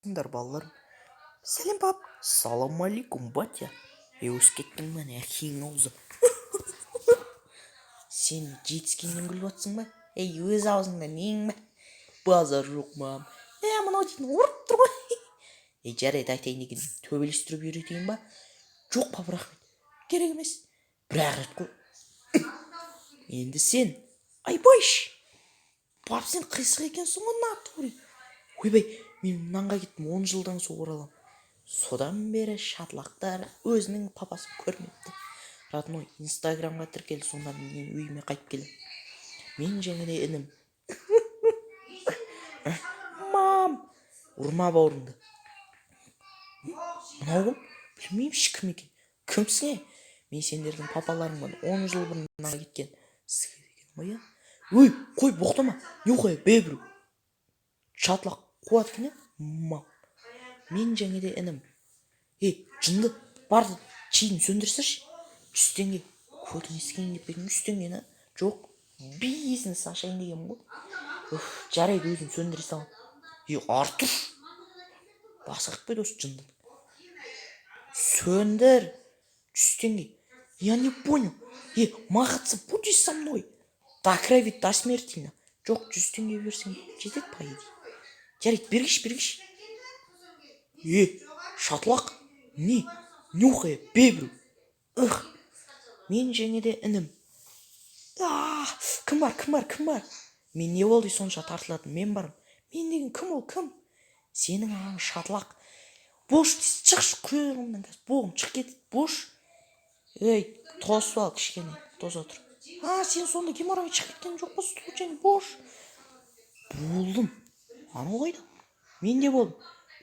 Қалайсыңдар, балалар? Сәлем, пап. Салам алейкум, батя. Ей, өсіп кеттің ба, не, әкеңнің аузы? Сен жетіскеннен күліп жатсың ба? Ей, өз аузыңда нең ба? Базар жоқ, мам. Е, мынау дейтін ұрып тұр ғой. Ей, жарайды, айтайын деген, төбелестіріп үйретейін ба? Жоқ, пап, рахмет, керек емес. Бір ақ рет қой енді. Сен айбайш, пап, сен қисық екенсің ғой, натуре. Ойбай, мен нанға кеттім, 10 жылдан соң ораламын. Содан бері шатлақтар өзінің папасын көрмепті. Родной, Инстаграмға тіркел, сонда мен үйіме қайтып келемін. Мен және де інім. Мам, ұрма бауырыңды. Мынау кім? Білмеймін ешкім екен. Кімсің, е? Мен сендердің папаларыңмын, 10 жыл бұрын нанға кеткен. Сігер екен ғой, иә. Өй, қой, боқтама, нюхай бебру. Шатлақ қуады екен, иә. Мам, мен және де інім. Ей, жынды, бар, чайын сөндіре салшы. 100 теңге. Көтіңе сікейін деп пе едің 100 теңгені? Жоқ, бизнес ашайын дегенмін ғой. Уф, жарайды, өзім сөндіре саламын. Ей, Артур, басы қақпайды осы жындының. Сөндір. 100 теңге. Я не понял. Е, махаться будешь со мной до крови, до смертельно? Жоқ, 100 теңге берсең, жетеді, по идее. Жарайды, бергіші, бергіші. Е, шатлақ, не, нюхай бебру. Ых, мен және де інім. А, кім бар, кім бар, кім бар? Мен не болды сонша тартылатын? Мен бармын. Мен деген кім? Ол кім? Сенің ағаң, шатлақ. Бош, шықшы құйрығымнан, қазір боғым шығып кетеді. Бош, ей, тосып ал кішкене, тоса тұр. А, сен сонда геморрой шығып кеткен жоқ па случайно? Бош болдым. Анау қайда? Мен де болдым.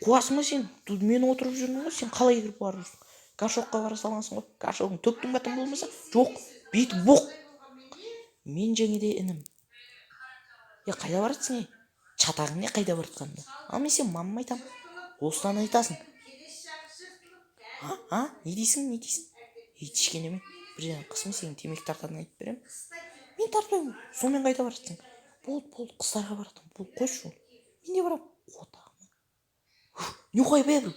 Қуасың ба сен? Тут мен отырып жүрмін ғой, сен қалай кіріп барып жүрсің? Горшокқа бара салғансың ғой. Горшогың төктің ба, тым болмаса? Жоқ, беті боқ. Мен және де інім. Е, қайда баратсың, ей? Чатағың не, қайда бара жатқаныңды? Ал мен сен мамама айтамын, осыдан айтасың. А, а, не дейсің, не дейсің? Ей, кішкене ме, бір жерден қысым, сенің темекі тартатыныңды айтып беремін. Мен тартпаймын. Сонымен қайда бара жатсың? Болды, болды, қыздарға бара жатырмын. Болды, қойшы оны. Мен де барамын. Қотағым, нюхай бәрі.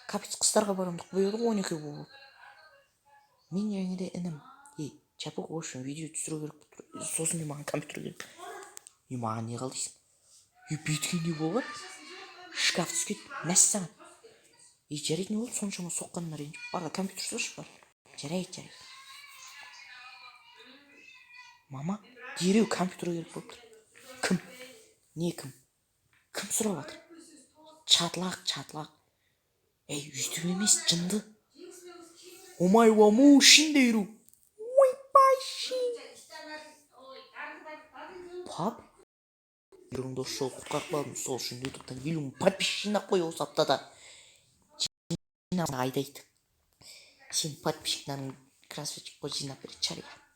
Капец, қыздарға барамын деп қояды ғой 12 болып. Мен және де інім. Ей, чапок, в общем, видео түсіру керек болып тұр. Сосын мен, маған компьютер керек. Е, маған не қыл дейсің? Е, бетке не болған? Шкаф түсіп кетті. Мәссаған. Е, жарайды, не болды соншама соққанына ренжіп? Бар да, компьютер салшы, бар. Жарайды, жарайды. Мама, дереу компьютер керек болып тұр. Кім, не, кім, кім сұрап жатыр? Чатлақ, чатлақ. Ей, өйтіп емес, жынды. Омай ва му шиндейру. Ойбай. Пап, үйріңді осы жолы құтқарып қалдым. Сол үшін Ютубтан 50 000 подписчик жинап қой осы аптада. Жинап айдайды. Сен подписчиктарың красавчик қой, жинап береді. Шариғат.